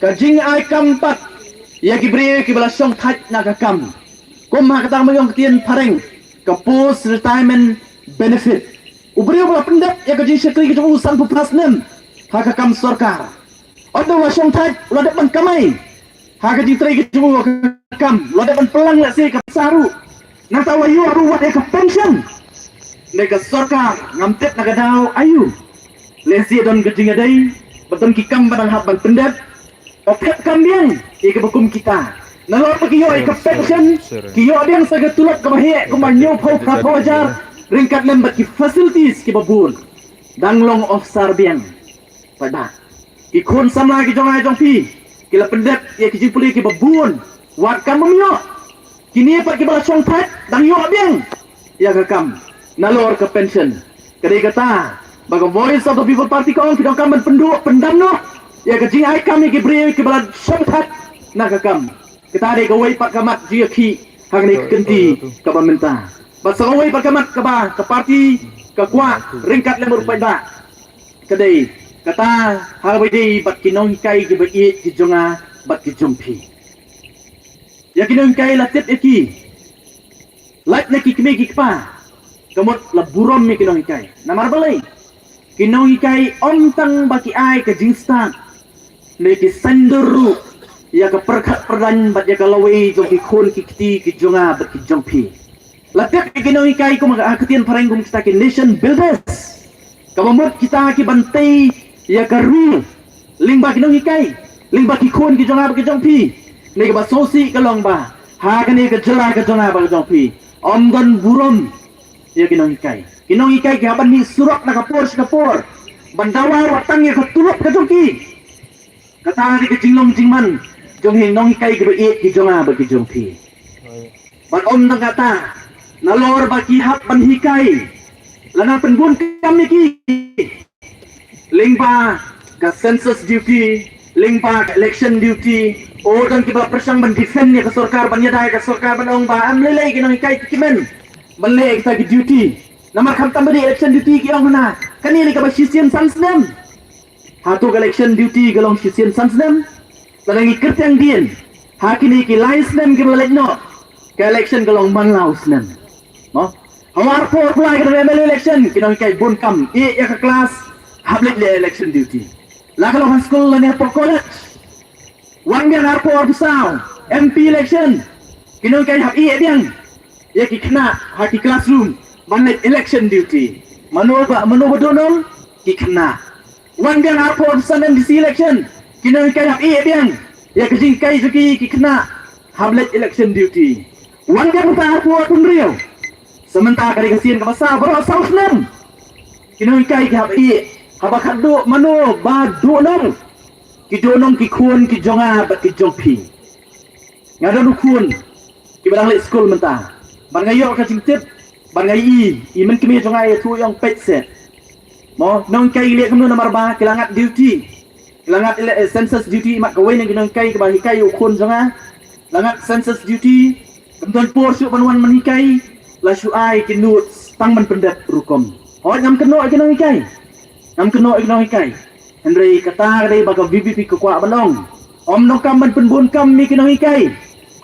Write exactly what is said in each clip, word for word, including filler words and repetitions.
Ka jingai kam pat ïa ki briew kiba la shongthait na ka kam, kum ha kata ka mynjong ktien phareng, ka post retirement benefit. U briew ba la pyndep ïa ka jingshakri ka jong u sanphew phra snem ha ka kam sorkar, ynda u la shongthait u la dep ban kamai ha ka jingtrei ka jong u ha ka kam, u la dep ban pynlang lehse ka pisa ruh. Nangta u la ïoh ruh wat ïa ka pension na ka sorkar, ngam tip na ka daw aïu. Lehse don ka jingïadei bad don ki kam ba dang hap ban pyndep. Ka thep kam biang ïa kiba kum kita. Nalor ba ki ïoh ïa ka pension, ki ïoh biang sa ka tulop kaba heh kumba hynñiewphew phraphew hajar ryngkat lem bad ki facilities kiba bun. Dang long officer biang. Paidbah, ki khun samla ki jong nga jong phi ki la pyndep ïa ki jingpule kiba bun, wat kam bym ïoh. Kine pat kiba la shongthait dang ïoh biang ïa ka kam nalor ka pension. Ka dei kata ba ka Voice of the People Party ka ong, ki donkam ban pynduh pyndam noh ïa ka jingai kam ïa ki briew kiba la shongthait na ka kam. Kata dei kawei pat ka mat jingïakhih ha kane ka kynti kaba mynta. Bad sa kawei pat ka mat kaba ka party ka kwah ryngkat lem ruh paidbah, ka dei kata ha kaba ïadei bad ki nonghikai kiba ïeit ki jong nga bad ki jong phi. Ïa ki nonghikai la tip ïa ki, lait na ki kmie ki kpa, ka mut la burom ïa ki nonghikai. Namar balei? Ki nonghikai ym tang ba ki ai ka jingstad ne ki saiñdur ruh ïa ka pyrkhat pyrdaiñ bad ïa ka lawei jong ki khun ki kti ki jong nga bad ki jong phi. La tip ïa ki nonghikai kum ha ka ktien phareng kum kita ki nation builders. Kaba mut kita ki ban tei ïa ka ri lyngba ki nonghikai, lyngba ki khun ki jong nga bad ki jong phi. Ne kaba sngewsih ka long ba ha kane ka jylla ka jong nga bad ka jong phi ym don burom ïa ki nonghikai. Ki nonghikai ki hap ban mih surok na ka por sha ka por ban dawa wat tang ïa ka tulop ka jong ki. Kata ka dei ka jinglong jingman jong ki nonghikai kiba ïeit ki jong nga bad ki jong phi. Bad ym tang kata, nalor ba ki hap ban hikai, la nang pynbun kam ïa ki lyngba ka census duty, lyngba ka election duty. O, don kiba pyrshang ban defend ïa ka sorkar, ban ïada ïa ka sorkar, ban ong ba ym lei lei ki nonghikai ki kmen ban leh kita ki duty. Namar khamtam ba dei election duty ki ong hana, kane lei kaba shisien san snem. Hato ka election duty ka long shisien san snem? Lada ngi kyrteng dien ha kine ki lai snem kiba la leit noh, ka election ka long man la u snem. Mo? Ha u arphew arphew lai ka dang M L A election, ki nonghikai bun kam, ïeh ïa ka klas, hap leit leh election duty. La ka long ha skul lane hapoh college. Wan biang arphew arphew saw M P election, ki nonghikai hap ïeh biang ïa ki khynnah ha ki classroom ban leit election duty. Mano ba, mano ba duh nong? Ki khynnah. Wan biang arphew arphew san M D C election, ki nonghikai hap ïeh biang ïa ka jinghikai jong ki, ki khynnah hap leit election duty. Wan biang mynta arphew arphew hynriew, sa mynta ka dei ka sien kaba saw, baroh saw snem. Ki nonghikai ki hap ïeh, haba khatduh mano ba duh nong? Ki duh nong ki khun ki jong nga bad ki jong phi. Nga don u khun kiba dang leit skul mynta. Bad nga ïoh ka jingtip, bad nga ïohi, i mynkmie jong nga i ïathuh ïa nga peit seh. Mo, nonghikai i leh kumno namar ba ki la ngat duty. Ki la ngat ele-, eh, census duty, i mat kawei na ki nonghikai kiba hikai ïa u khun jong nga. La ngat census duty, kam don por shuh ban wan ban hikai, la shu ai ki notes tang ban pyndep rukom. Hooid, ngam kynnoh ïa ki nonghikai. Ngam kynnoh ïa ki nonghikai. Hynrei kata ka dei ba ka V P P ka kwah ban ong, ym donkam ban pynbun kam ïa ki nonghikai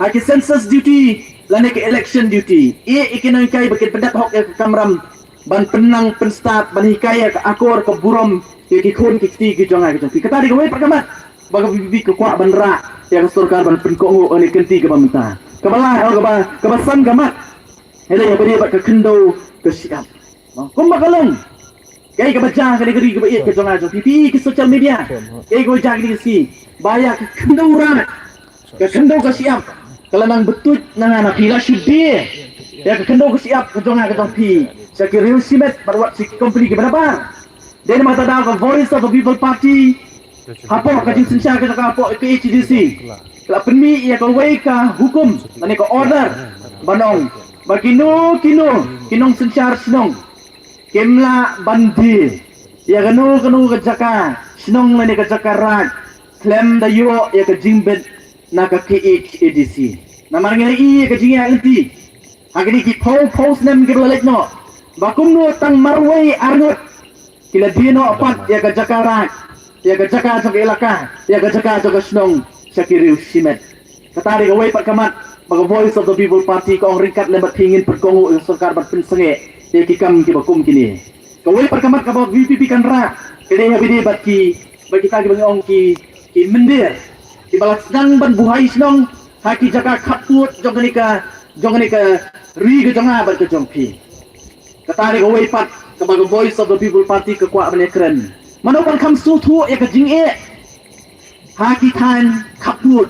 ha ki census duty lane ki election duty. Ïeh ïa ki nonghikai ba kin pyndep hok ïa ka kamram ban pynnang pynstad, ban hikai ïa ka akor ka burom ïa ki khun ki kti ki jong nga ki jong phi. Kata dei kawei pat ka mat ba ka V P P ka kwah ban rah ïa ka sorkar ban pynkohnguh ha kane ka kynti kaba mynta. Kaba lai, oh, kaba, kaba san ka mat, hynrei ïa ba dei bad ka khyndew ka shyiap. Kumba ka long, kaei kaba jia ha kane ka ri kaba ïeit ka jong nga jong phi, phi ki social media, kaei kaba jia ha kane ka sngi, ba ïa ka khyndew rah, ka khyndew ka shyiap ka la nang btuit na nga na phi, la shu die ïa ka khyndew ka shyiap ka jong nga ka jong phi sha ki riew shimet bad wat sha ki company kiba nabar. Dei namar kata daw ka Voice of the People Party hapoh ka jingsynshar ka jong ka hapoh ka K H A D C ka la pynmih ïa kawei ka hukum lane ka order ban ong ba kino kino ki nongsynshar shnong kim lah ban die ïa kano kano ka jaka shnong lane ka jaka raid khlem da ïoh ïa ka jingbit na ka K H A D C. Namar ngi la ïohi ïa ka jingïaid lynti ha kine ki phew phew snem kiba la leit noh ba kumno tang marwei arngut ki la die noh pat ïa ka jaka raid. ïa ka jaka jong ka elaka, ïa ka jaka jong ka shnong sha ki riew shimet. Kata dei kawei pat ka mat ba ka Voice of the People Party ka ong ryngkat lem bad phi ngin pynkohnguh ïa ka sorkar ban pynsangeh ïa ki kam kiba kum kine. Kawei pat ka mat kaba VPP kan rah ka dei ha kine bad ki, bad kita kiba ngi ong ki, ki mynder kiba la sdang ban buhai shnong ha ki jaka khappud jong kane ka, jong kane ka ri ka jong nga bad ka jong phi. Kata dei kawei pat kaba ka Voice of the People Party ka kwah ban ïakren. Mano ban kham sngewthuh ïa ka jingeh ha ki thaiñ khappud,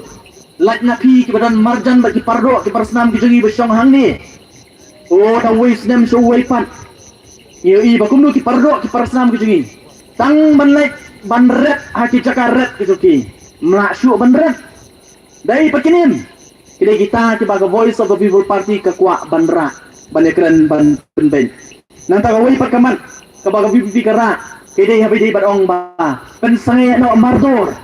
lait na phi kiba don marjan bad ki paradoh ki parasnam ki jong ngi ba shong hangne. O, da uwei snem sha uwei pat, ngi ïohi ba kumno ki paradoh ki parasnam ki jong ngi, tang ban leit ban ret ha ki jaka ret ki jong ki, ym lah shuh ban ret. Dei pat kine ki dei kita kiba ka Voice of the People Party ka kwah ban rah, ban ïakren, ban pynbeit. Nangta kawei pat ka mat kaba ka VPP ka rah ka dei ha kaba ïadei bad ong ba pynsangeh noh mardor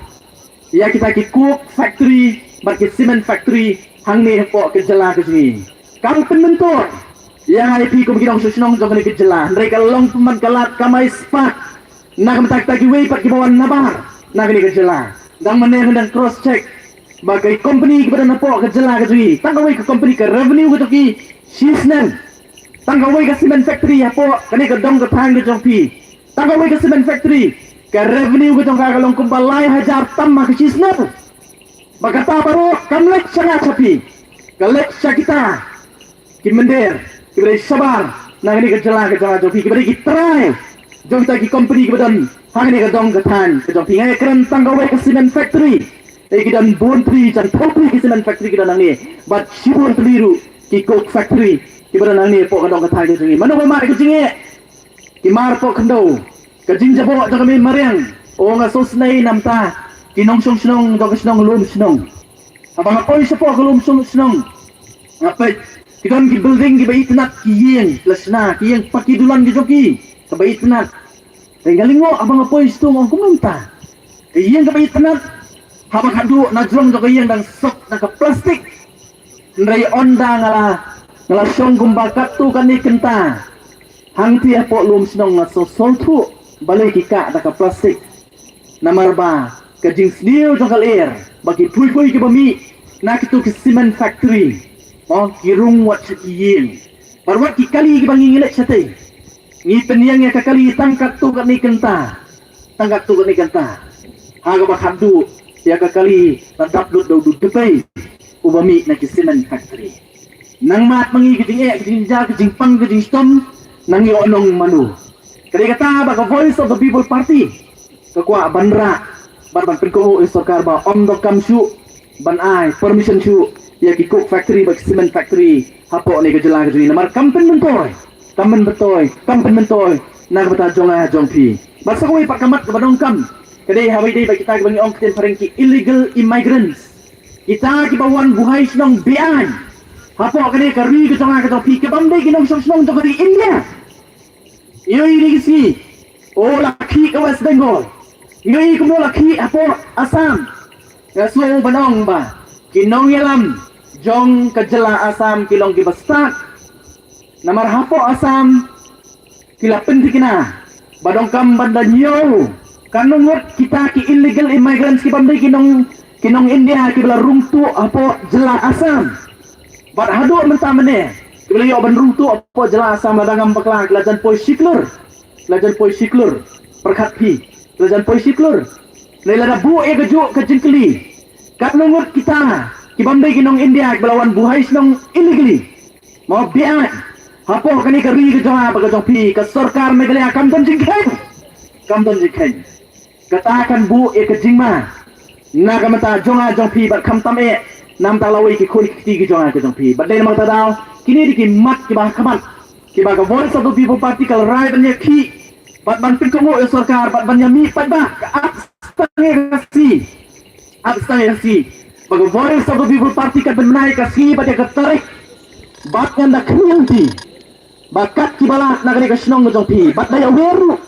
ïa kita ki coke factory bad ki cement factory hangne hapoh ka jylla ka jong ngi. Kam pynmyntoi ïa ngi, phi kum ki nongshong shnong jong kane ka jylla, hynrei ka long pynban ka lad kamai spah na ka bynta kita kiwei pat kiba wan nabar na kane ka jylla. Dang mynne ngi dang cross check ba ki company kiba don hapoh ka jylla ka jong ngi, tang kawei ka company ka revenue ka jong ki shisnem, tang kawei ka cement factory hapoh kane ka dong ka thaiñ ka jong phi, tang kawei ka cement factory ka revenue ka jong ka ka long kumba lai hajar tam ha ka shisnem. Ba kata baroh kam leit sha nga sha phi, ka leit sha kita ki mynder kiba dei shabar na kane ka jylla ka jong phi, kiba dei ki trai jong kita ki company kiba don ha kane ka dong ka thaiñ ka jong phi. Nga ïakren tang kawei ka cement factory, eh, ki don bun tylli, jan phew tylli ki cement factory ki don hangne, bad shibun tylli ruh ki coke factory kiba don hangne hapoh ka dong ka thaiñ ka jong ngi. Mano ba mad ka jingeh? Ki mar hapoh khyndew, ka jingjaboh jong ka mei mariang. O, nga sngewsynei namar ki nongshong shnong jong ka shnong Lumshnong. Haba nga poi shapoh ka Lumshnong, nga peit ki don ki building kiba itynnad, ki ïing la shna, ki ïing paki dulan ki jong ki kaba itynnad. Hynrei nga lyngngoh haba nga poi shato, nga ong kumno mynta ka ïing kaba itynnad, haba khatduh na jrong jong ka ïing dang sop da ka plastik. Hynrei ynda nga la, nga la shong kumba katto katne kynta hangtei hapoh Lumshnong, nga sngewthuh balei ki kah da ka plastik. Namar ba ka jingsniew jong ka lyer ba ki pui pui kiba mih na kito ki cement factory, o, ki rung wat sha ki ïing. Bad wat ki kali kiba ngi ngi leit shatei, ngi pynïeng ïa ka kali tang katto katne kynta, tang katto katne kynta, ha kaba khatduh ïa ka kali la dap lut da u dpei uba mih na ki cement factory. Nang mad ma ngi ka jingeh, ka jingjia, ka jingpang, ka jingshitom, nang ïoh nong mano? Ka dei kata ba ka Voice of the People Party ka kwah ban rah bad ban pynkohnguh ïa sorkar ba ym donkam shuh ban ai permission shuh ïa ki coke factory bad ki cement factory hapoh ne ka jylla ka jong ngi. Namar kam pynmyntoi, kam pynmyntoi, kam pynmyntoi na ka bynta jong nga jong phi. Bad sa kawei pat ka mat kaba donkam ka dei ha kaba ïadei bad kita kiba ngi ong ktien phareng ki illegal immigrants, kita kiba wan buhai shnong beaiñ hapoh kane ka ri ka jong nga ka jong phi, kibym dei ki nongshong shnong jong ka ri India. Ïohi ïa ki sngi, o, la khih ka West Bengal. Ïohi kumno la khih hapoh Assam. Nga sngew ban ong ba ki nongïalam jong ka jylla Assam ki long kiba stad. Namar hapoh Assam ki la pynthikna ba donkam ban da ñiew katno ngut kita ki illegal immigrants kibym dei ki nong, ki nong India kiba la rung tuh hapoh jylla Assam. Bad haduh mynta mynne kiba la ïoh ban rung tuh hapoh jylla Assam la dang ngam bakla, ki la jan poi shiklur, ki la jan poi shiklur. Pyrkhat phi, ki la jan poi shiklur. Lei lada buh ïa kajuh ka jingkylli, katno ngut kita kibym dei ki nong India kiba la wan buhai shnong illegally, mo, beaiñ, hapoh kane ka ri ka jong nga bad ka jong phi, ka sorkar Meghalaya kam don jingkheiñ, kam don jingkheiñ. Kata kan buh ïa ka jingma na ka bynta jong nga jong phi bad khamtam eh na ka bynta lawei ki khun ki kti ki jong nga ki jong phi. Bad dei namar kata daw kine dei ki mat kiba ha khmat kiba ka Voice of the People Party ka la rai ban ïakhih bad ban pynkohnguh ïa sorkar bad ban ïamih paidbah. Ka ap stang ïa ka sngi, ap stang ïa ka sngi ba ka Voice of the People Party kan pynbna ïa ka sngi bad ïa ka tarik. Bad ngan da khmih lynti ba kat kiba lad na kane ka shnong ka jong phi bad da ïawer ruh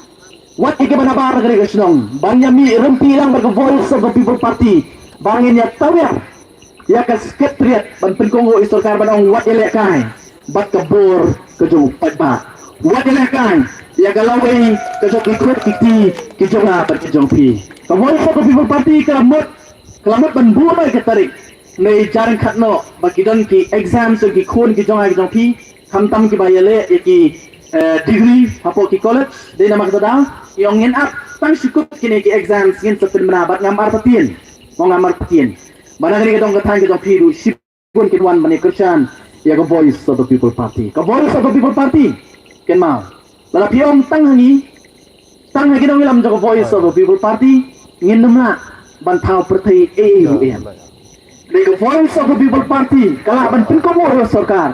wat ïa kiba nabar na kane ka shnong ban ïamih rympei lang bad ka Voice of the People Party ba ngin ïa tawiar ïa ka Secretariat ban pynkohnguh ïa sorkar ban ong wat ïalehkai bad ka bor ka jong u paidbah, wat ïalehkai ïa ka lawei ka jong ki khun ki kti ki jong nga bad ki jong phi. Ka Voice of the People Party ka la mut, ka la mut ban buh noh ïa ka tarik. Hynrei jar ryngkat noh ba ki don ki exams jong ki khun ki jong nga ki jong phi, khamtam kiba ïaleh ïa ki, eh, degree hapoh ki college. Dei namar kata daw ïa ngin ap tang shi kut kine ki exams, ngin sa pynbna bad ngam artatien. Mo, ngam artatien ba na kane ka dong ka thaiñ ka jong phi ruh shi bun kin wan ban ïa kyrshan ïa ka Voice of the People Party. Ka Voice of the People Party, kynmaw, lada phi ong tang ha ngi, tang ha ki nongïalam jong ka Voice of the People Party, ngin ym lah ban thaw pyrthei ei ei ruh em. Dei ka Voice of the People Party ka lah ban pynkob ïa ka sorkar.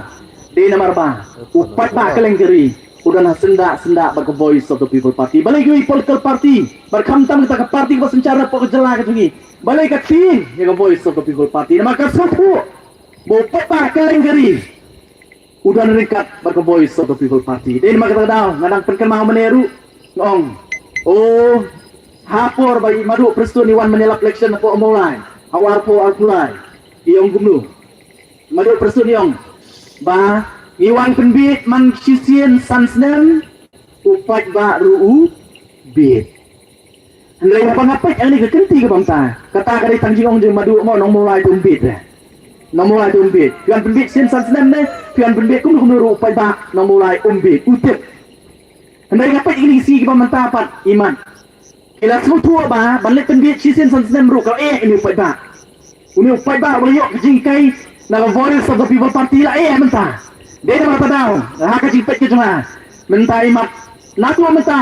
Dei namar ba u paidbah kylleng ka ri u don ha syndah syndah bad ka Voice of the People Party. Balei kiwei ki political party, bad khamtam kata ka party kaba synshar hapoh ka jylla ka jong ngi, balei ka tieng ïa ka Voice of the People Party? Namar ka sngewthuh ba u paidbah kylleng ka ri u don ryngkat bad ka Voice of the People Party. Dei namar kata ka daw nga dang pynkynmaw mynne ruh, nga ong, o, ha por ba i Madu Prestone i wan ban ïalap election hapoh Mawlai ha u arphew arphew lai, i ong kumno? Madu Prestone i ong ba ngi wan pynbieit man shisien san snem, u paidbah ruh u bieit. Hynrei haba nga peit ïa kane ka kynti kaba mynta, kata ka dei tang jingong jong Madu, mo, Nong Mawlai te um bieit re. Nong Mawlai te um bieit. Phi wan pynbieit shisien san snem ne phi wan pynbieit kumno kumno ruh, u paidbah Nong Mawlai um bieit, u tip. Hynrei nga peit ïa kine ki sngi kiba mynta pat, imat, ki la sngewthuh ba ban leit pynbieit shisien san snem ruh ka la eh ïa une u paidbah. Une u paidbah uba la ïoh ka jinghikai na ka Voice of the People Party la eh mynta. Dei namar kata daw ha ka jingpeit ka jong nga mynta, imat, naduh mynta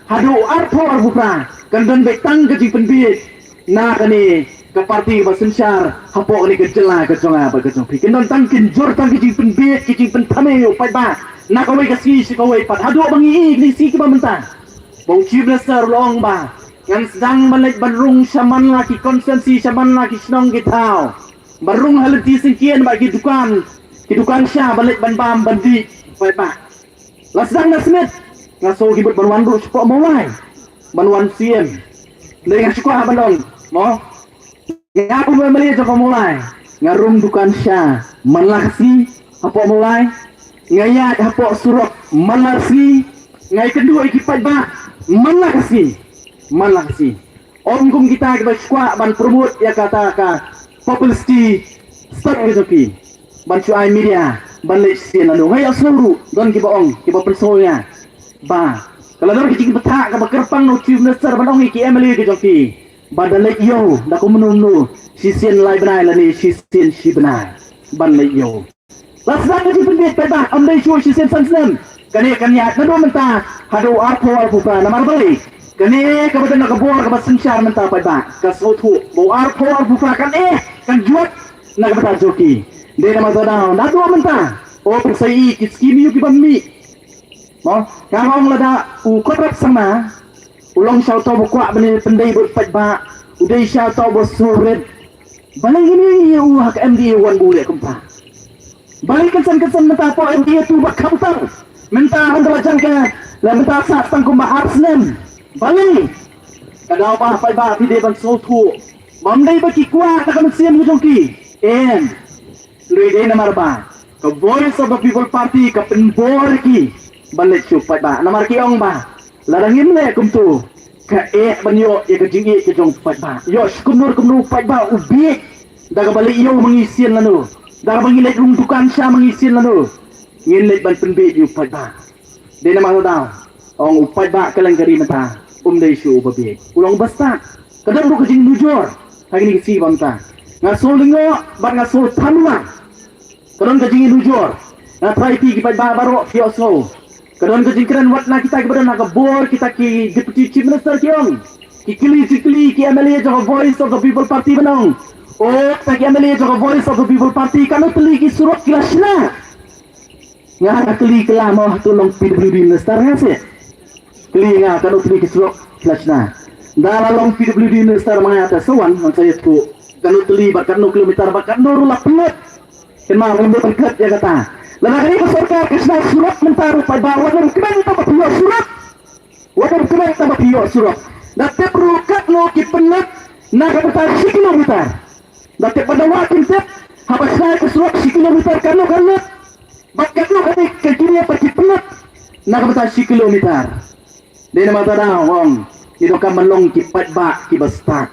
haduh arphew arphew phra kan don beit tang ka jingpynbieit na kane ka party ba synshar hapoh kane ka jylla ka jong nga bad ka jong phi. Kin don tang, kin jur tang ka jingpynbieit, ka jingpynthame ïa u paidbah na kawei ka sngi sha kawei pat, haduh ba ngi ïohi kine ki sngi kiba mynta ba u Chief Minister u la ong ba ngan sdang ban leit ban rung sha man la ki constituency, sha man la ki shnong ki thaw, ban rung ha lynti syngkien bad ki dukan, ki dukan sha, ban leit ban bam ban dih, paidbah. La sdang na Smit, nga sngew ki mut ban wan ruh shapoh Mawlai ban wan siem. Hynrei nga shu kwah ban ong, mo, nga kum u MLA jong ka Mawlai, nga rung dukan sha man la ka sngi hapoh Mawlai, nga ïaid hapoh surok man la ka sngi, nga ïakynduh ïa ki paidbah man la ka sngi, man la ka sngi. Ym kum kita kiba shu kwah ban promote ïa kata ka publicity stunt ka jong ki, ban shu ai media ban leit shisien lano. Nga ïohsngew ruh don kiba ong, kiba pynsngew ïa nga ba ka la don ka jingbthah kaba kyrpang na u Chief Minister ban ong ïa ki MLA ka jong ki ba da leit ïew da kumno kumno shisien lai bnai lane shisien shi bnai ban leit ïew. La sdang ka jingpynbieit paidbah, ym dei shuh shisien san snem. Kane kan ïaid naduh mynta haduh arphew arphew phra. Namar balei? Kane kaba don na ka bor kaba synshar mynta paidbah ka sngewthuh ba u arphew arphew phra kan eh, kan jot na ka bynta jong ki. Dei namar kata daw naduh mynta, o, pyrshah ïa ki skim ïa u kiba mih. Mo, nga ong lada u Conrad Sangma u long sha uta uba kwah ban pyndei bad u paidbah, u dei sha uta uba sngewrit. Balei ngin ïohi ïa u ha ka MDA one ba u leh kumta? Balei kynsan kynsan mynta hapoh MDA two ba khamtam? Mynta hynda la jang ka, la mynta sah tang kumba ar snem. Balei? Ka daw ba paidbah phi dei ban sngewthuh ba ym dei ba ki kwah na ka mynsiem ka jong ki. Em. Hynrei dei namar ba ka Voice of the People Party ka pynbor ïa ki ban leit sha u paidbah. Namar ki ong ba lada ngim leh kumto, ka eh ban ïoh ïa ka jingïeit ka jong u paidbah. Ïoh shi kumno kumno u paidbah u bieit da kaba leit ïew ma ngi shisien lano, da kaba ngi leit rung dukan sha ma ngi shisien lano. Ngin leit ban pynbieit ïa u paidbah. Dei namar kata daw, ong, u paidbah kylleng ka ri mynta um dei shuh uba bieit, u long uba stad. Ka don ruh ka jingnujor ha kine ki sngi ba mynta. Nga sngew lyngngoh bad nga sngew thamula. Ka don ka jingnujor. Nga tharai phi ki paidbah baroh phi ïohsngew. Ka don ka jingkren wat na kita kiba don ha ka bor, kita ki Deputy Chief Minister ki ong, ki kylli jingkylli ki MLA jong ka Voice of the People Party ban ong, o, kita ki MLA jong ka Voice of the People Party, katno tylli ki surok ki la shna? Nga, nga kylli kylla mo, hato long PWD minister nga se? Kylli nga katno tylli ki surok ki la shna. Da la long PWD minister ma nga te sa wan, ngan sa ïathuh katno tylli bad katno kilometer bad katno ruh la pynlut. Kynmaw, ngam pynlut ïa kata. Lada kane ka sorkar ka shna surok mynta ruh paidbah, wat nym kmen tang ba phi ïoh surok. Wat nym kmen tang ba phi ïoh surok. Da tip ruh katno ki pynlut na ka bynta shi kilometer. Da tip, ba da wah kin tip, haba shna ka surok shi kilometer katno ka lut. Bad katno ka dei ka kine pat ki pynlut na ka bynta shi kilometer. Dei namar kata daw ong, ngi donkam ban long ki paidbah kiba stad.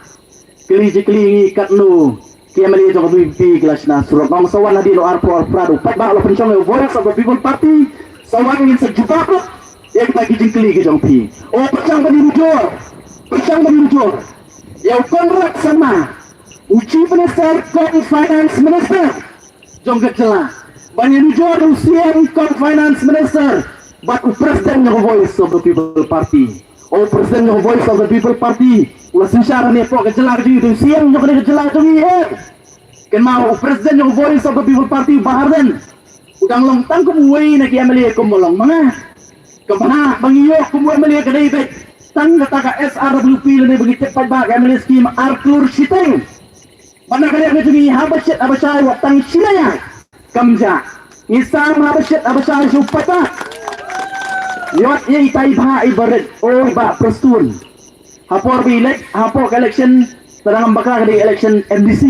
Kylli jingkylli ngi katno ki M L A jong ka V P P ki la shna surok. Ong sa wan hadien u arphew arphew phra u paidbah u la pynshong ïa u Voice of the People Party. Sa wan ngin sa jubab ïa kita ki jingkylli ki jong phi. O pyrshang ban ïanujor. Pyrshang ban ïanujor ïa u Conrad Sangma, u Chief Minister kum Finance Minister jong ka jylla, ban ïanujor u C M kum Finance Minister bad u President jong ka Voice of the People Party. O President jong ka Voice of the People Party u la synshar hangne hapoh ka jylla ka jong ngi, u C M jong kane ka jylla jong ngi eh. Kynmaw u President jong ka Voice of the People Party u Bah Ardent u dang long tang kum uwei na ki M L A kum u long ma nga. Ka bhah ba ngi ïoh kum u M L A ka dei beit tang kata ka S R W P lane ba ngi tip paidbah ka M L A scheme ar klur shiteng. Bad na ka liang ka jong ngi haba shit haba shai wat tang shi na ïa kam ja. Ngi sam haba shit haba shai shu paidbah. Ïoh ïa itai bha i barit o i Bah Prestone. Hapoh ba i leit hapoh ka election, tang ngam bakla ka dei election M D C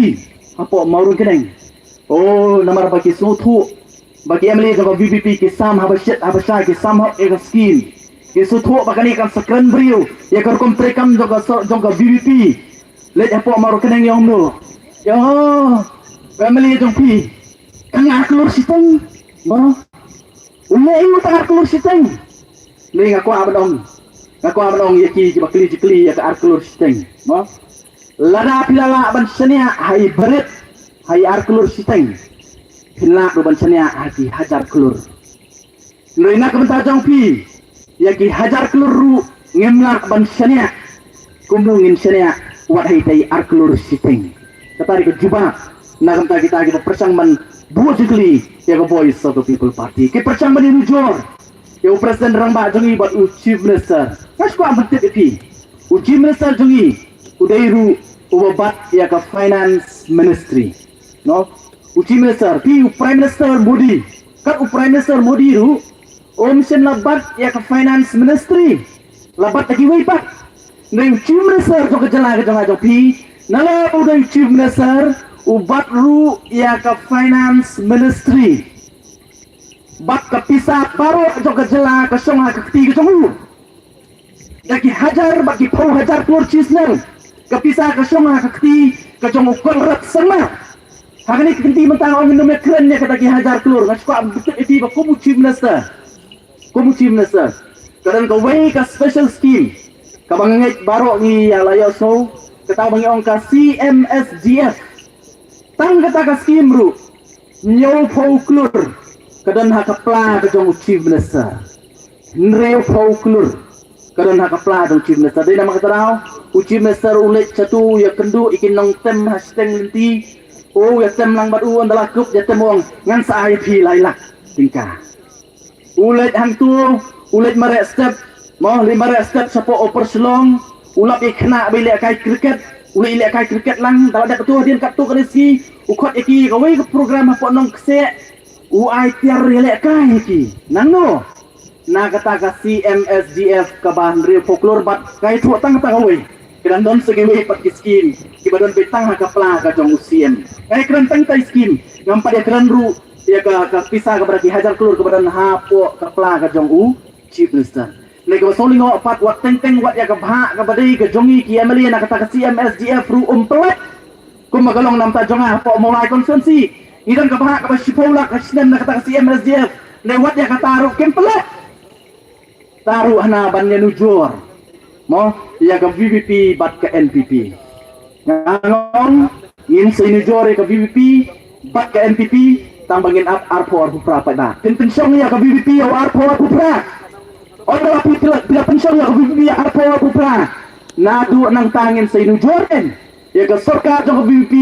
hapoh Mawryngkneng. O namar ba ki sngewthuh ba ki M L A jong ka V P P ki sam haba shit haba shai, ki sam hok ïa ka scheme. Ki sngewthuh ba kane kan sa kren briew ïa ka rukom treikam jong ka sor-, jong ka V P P. Leit hapoh Mawryngkneng ïong no. Ïa, M L A jong phi ka nga ar klur shiteng. Mo. U leh ïa u tang ar klur shiteng. Lei nga kwah ban ong, nga kwah ban ong ïa ki kiba kylli jingkylli ïa ka ar klur shiteng. Mo. Lada phi la lah ban shaniah ha i barit ha i ar klur shiteng, phin lah ruh ban shaniah ha ki hajar klur. Hynrei na ka bynta jong phi, ïa ki hajar klur ruh ngim lah ban shaniah kumno ngin shaniah wat ha itai ar klur shiteng. Kata dei ka jubab na ka bynta kita kiba pyrshang ban buh jingkylli ïa ka Voice of the People Party. Ki pyrshang ban ïanujor ïa u President Rangbah jong ngi bad u Chief Minister. Nga shu kwah ban tip ïa phi, u Chief Minister jong ngi u dei ruh uba bat ïa ka Finance Ministry. No? U Chief Minister, phi u Prime Minister Modi. Kat u Prime Minister Modi ruh um shym la bat ïa ka Finance Ministry. La bat da kiwei pat. Hynrei u Chief Minister jong ka jylla ka jong nga jong phi, na la u dei u Chief Minister, u bat ruh ïa ka Finance Ministry. Bad ka pisa baroh jong ka jylla ka shong ha ka kti ka jong u. Da ki hajar bad ki phew hajar klur shisnem. Ka pisa ka shong ha ka kti ka jong u Conrad Sangma. Ha kane ka kynti mynta nga ong ngin ym ïakren ïa kata ki hajar klur. Nga shu kwah ban pyntip ïa phi ba kum u Chief Minister, kum u Chief Minister, ka don kawei ka special scheme kaba nga ngeit baroh ngi ïa la ïohsngew, kata ba ngi ong ka C M S D F. Tang kata ka scheme ruh hynñiewphew klur ka don ha ka pla ka jong u Chief Minister. Hynriewphew klur ka don ha ka pla jong u Chief Minister. Dei namar kata daw u Chief Minister u leit shatu ïakynduh ïa ki nongtem ha shiteng lynti. U ïatem lang bad u, ynda la kup ïatem u ong ngan sa ai phi lai lak tyngka. U leit hangtu, u leit mareh step, mo, leit mareh step shapoh Upper Shillong, u lap ïa i khynnah ba i lehkai cricket, u leit lehkai cricket lang, da la dep tu hadien katto katne sngi u khot ïa ki kawei ka program hapoh Nongkseh, u ai tiar ïalehkai ïa ki. Nangno? Na kata ka C M S D F kaba hynriewphew klur bad ka ïathuh tang kata kawei. Ka dang don sa kiwei pat ki skim kiba don beit tang ha ka pla ka jong u C M. Nga ïakren tang ïa ka skim, ngam pat ïakren ruh ïa ka, ka pisa kaba da ki hajar klur kaba don hapoh ka pla ka jong u Chief Minister. Hynrei kaba sngewlyngngoh pat, wat teng teng wat ïa ka bhah kaba dei ka jong ngi ki M L A na kata ka C M S D F ruh um pynlait. Kumba ka long na bynta jong nga hapoh Mawlai constituency, ngi don ka bhah kaba shiphew lak ha snem na kata ka C M S D F. Hynrei wat ïa kata ruh kim pynlait. Te ruh hana ban ïanujor, mo, ïa ka V P P bad ka N P P. Nga ong ngin sa ïanujor ïa ka V P P bad ka N P P tang ba ngin ap arphew arphew phra pat. Phin pynshong ïa ka V P P ïa u arphew arphew phra. Ynda la phi phi la pynshong ïa ka V P P ïa arphew arphew phra, naduh nangta ngin sa ïanujor ïa ka sorkar jong ka V P P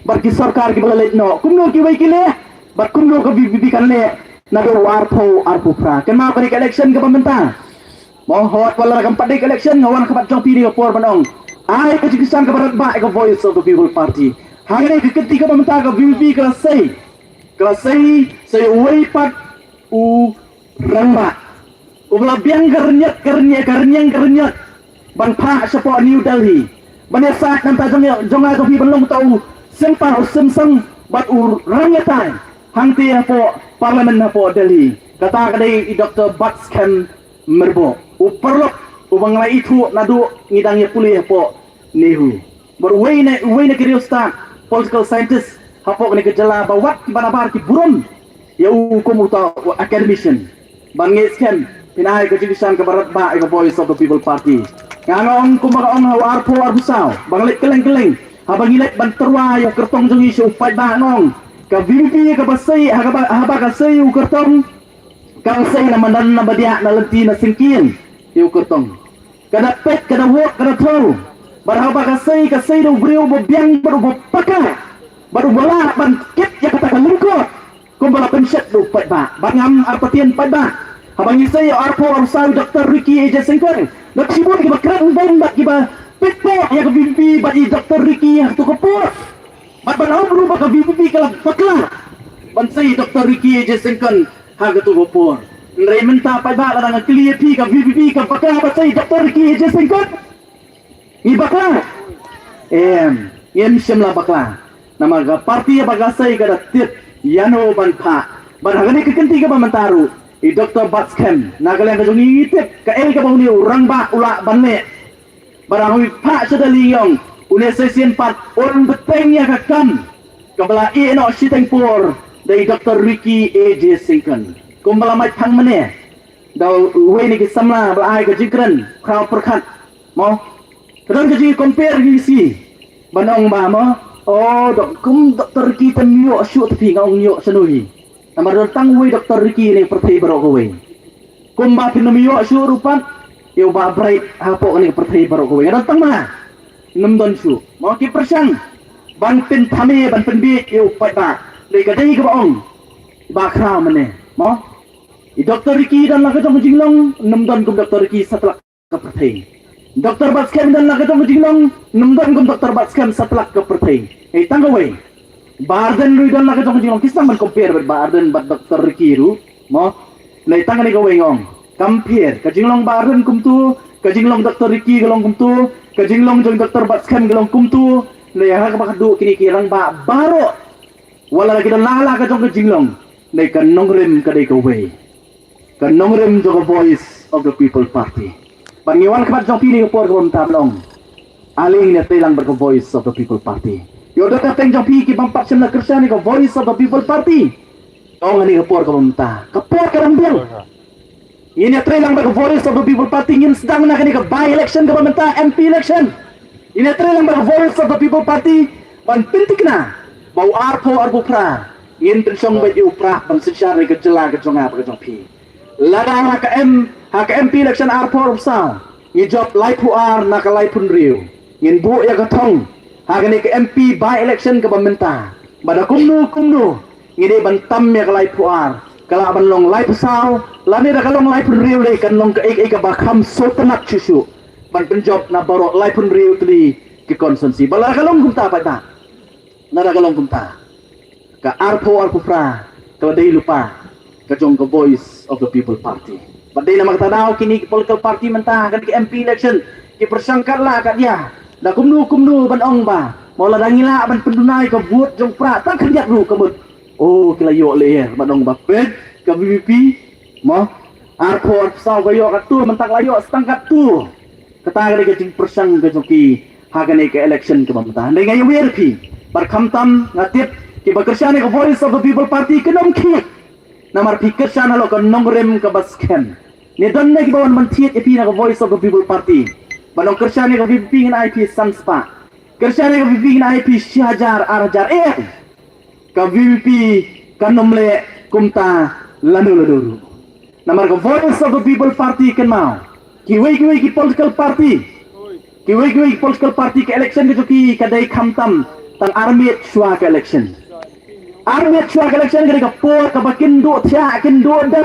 bad ki sorkar kiba la leit noh, kumno kiwei ki leh bad kumno ka V P P kan leh naduh u arphew arphew phra. Kynmaw kane ka election kaba mynta, mo, hot wat la kam pat dei ka election, nga wan ha khmat jong phi ha kane ka por ban ong, ai ka jingkyrshan kaba radbah ïa ka Voice of the People Party. Ha kane ka kynti kaba mynta ka V P P ka la sei, ka la sei sa uwei pat u rangbah uba la biang ka rynïeng, ka rynïeng, ka rynïeng, ka rynïeng ban phah shapoh New Delhi ban ïasaid na bynta jong, jong nga jong phi ban long uta u sympa, u symsang bad u rangïatai hangtei hapoh Parliament hapoh Delhi. Kata ka dei i Doctor Batskhem Myrboh, u paralok uba ngi la ithuh naduh ngi dang ïa pule hapoh NEHU. Bad uwei na, uwei na ki riewstad political scientist hapoh kane ka jylla ba wat kiba nabar ki burom ïa u kum uta u academician. Ban ngeit skhem phin ai ka jingkyrshan kaba radbah ïa ka Voice of the People Party. Nga ong kumba nga ong ha u arphew arphew saw ba nga leit kylleng kylleng haba ngi leit ban tyrwa ïa u kyrtong jong ngi sha u paidbah, nga ong ka VPP kaba sei, ha kaba, haba ka sei u kyrtong, ka sei na madan na badiah na lynti na syngkien ïa u kyrtong. Ka da peit, ka da wok, ka da thew. Bad haba ka sei, ka sei da u briew uba biang bad uba paka bad uba lah ban kit ïa kata ka lyngkot. Kumba la pynshet da u paidbah. Bad ngam artatien paidbah, haba ngi sei ïa u arphew arphew saw u Doctor Ricky A J Syngkon, da shibun kiba kren beiñ bad kiba peit pok ïa ka VPP bad i Doctor Ricky ha kato ka por. Bad ban ong ruh ba ka VPP ka la bakla ban sei Doctor Ricky A J Syngkon ha kato ka por. Hynrei mynta paidbah, lada nga kylli ïa phi, ka VPP ka bakla ban sei Doctor Ricky A J Syngkon? Ngi bakla? Em, ngim shym la bakla. Namar ka party ba ka sei ka da tip ïano ban phah. Bad ha kane ka kynti kaba mynta ruh, i Doctor Batskhem, na ka liang ka jong ngi, ngi tip kaei kaba une u rangbah u lah ban leh. Bad haba ngi phah sha da liang, une u shisien pat un bteng ïa ka kam kaba la ïeh noh shiteng por da i Doctor Ricky A J Syngkon. Kumba la mait thang mynne da uwei na ki samla ba la ai ka jingkren khraw pyrkhat, mo. Ka don ka jingcompare ngi sngi ban ong ba, mo, o, dok, kum Doctor Ricky te ym ïoh shuh te phi, nga ong ïoh shano hi. Namar don tang uwei Doctor Ricky ha kane ka pyrthei baroh kawei. Kumba phin ym ïoh shuh ruh pat ïa u Bah Bright hapoh kane ka pyrthei baroh kawei. Nga don tang ma, ym don shuh. Mo, ki pyrshang ban pynthame, ban pynbieit ïa u paidbah. Dei ka dei kaba ong ba khraw mynne, mo. I Doctor Ricky don la ka jong ka jinglong, ym don kum Doctor Ricky satlak ka pyrthei. Doctor Batskhem don la ka jong ka jinglong, ym don kum Doctor Batskhem satlak ka pyrthei. Hei, tang kawei, Bah Ardent ruh don la ka jong ka jinglong. Ki sdang ban compare bad Bah Ardent bad Doctor Ricky ruh, mo. Hynrei tang kane kawei nga ong, compare ka jinglong Bah Ardent kumto, ka jinglong Doctor Ricky ka long kumto, ka jinglong jong Doctor Batskhem ka long kumto. Hynrei ha kaba khatduh kine ki rangbah baroh, wat la ki don la la ka jong ka jinglong, hynrei ka nongrim ka dei kawei. Ka nongrim jong ka Voice of the People Party. Bad ngi wan khmat jong phi ha kane ka por kaba mynta ban ong, ale ngin ïatreilang bad ka Voice of the People Party. Ïoh don na pdeng jong phi ki bym pat shym la kyrshan ïa ka Voice of the People Party, ong ha kane ka por kaba mynta. Ka por ka dang biang. Ngin ïatreilang bad ka Voice of the People Party, ngin sdang na kane ka by election kaba mynta, MP election. Ngin ïatreilang bad ka Voice of the People Party ban pynthikna ba u arphew arphew phra ngin pynshong beit ïa u prah ban synshar ïa ka jylla ka jong nga bad ka jong phi. Lada ha ka M, ha ka MP election arphew arphew saw ngi jop laiphew ar na ka laiphew hynriew, ngin buh ïa ka thong ha kane ka MP by election kaba mynta. Bad da kumno kumno ngi dei ban tam ïa ka laiphew ar, ka lah ban long laiphew saw, lane da ka long laiphew hynriew, dei kan long kaei kaei kaba kham sngewtynnat shuh shuh ban pynjop na baroh laiphew hynriew tylli ki constituency. Bad lada ka long kumta pat, lada ka long kumta, ka arphew arphew phra ka la dei lypa ka jong ka Voice of the People Party. Bad dei namar kata daw kine ki political party mynta ha kane ka MP election ki pyrshang katba lah katba ïa, da kumno kumno ban ong ba, mo, lada ngi lah ban pynduna ïa ka vote jong u prah tang khyndiat ruh ka mut, o, ki la ïoh lyer. Ban ong ba peit ka VPP, mo, arphew arphew saw ka ïoh katto, mynta ka la ïoh tang katto. Kata ka dei ka jingpyrshang ka jong ki ha kane ka election kaba mynta. Hynrei nga ïawer ïa phi, bad khamtam nga tip kiba kyrshan ïa ka Voice of the People Party kin ym khih. Namar phi kyrshan halor ka nongrim kaba skhem. Ngi don ne kiba wan ban thied ïa phi na ka Voice of the People Party. Ban ong kyrshan ïa ka VPP ngin ai phi san spah, kyrshan ïa ka VPP ngin ai phi shi hajar, ar hajar. Eh, ka VPP kan ym leh kumta lano lano ruh. Namar ka Voice of the People Party, kynmaw, kiwei kiwei ki political party, kiwei kiwei ki political party, ka election ka jong ki ka dei khamtam tang ar miet shuwa ka election. Ar miet shuwa ka election ka dei ka por kaba kin duh thiah, kin duh dang.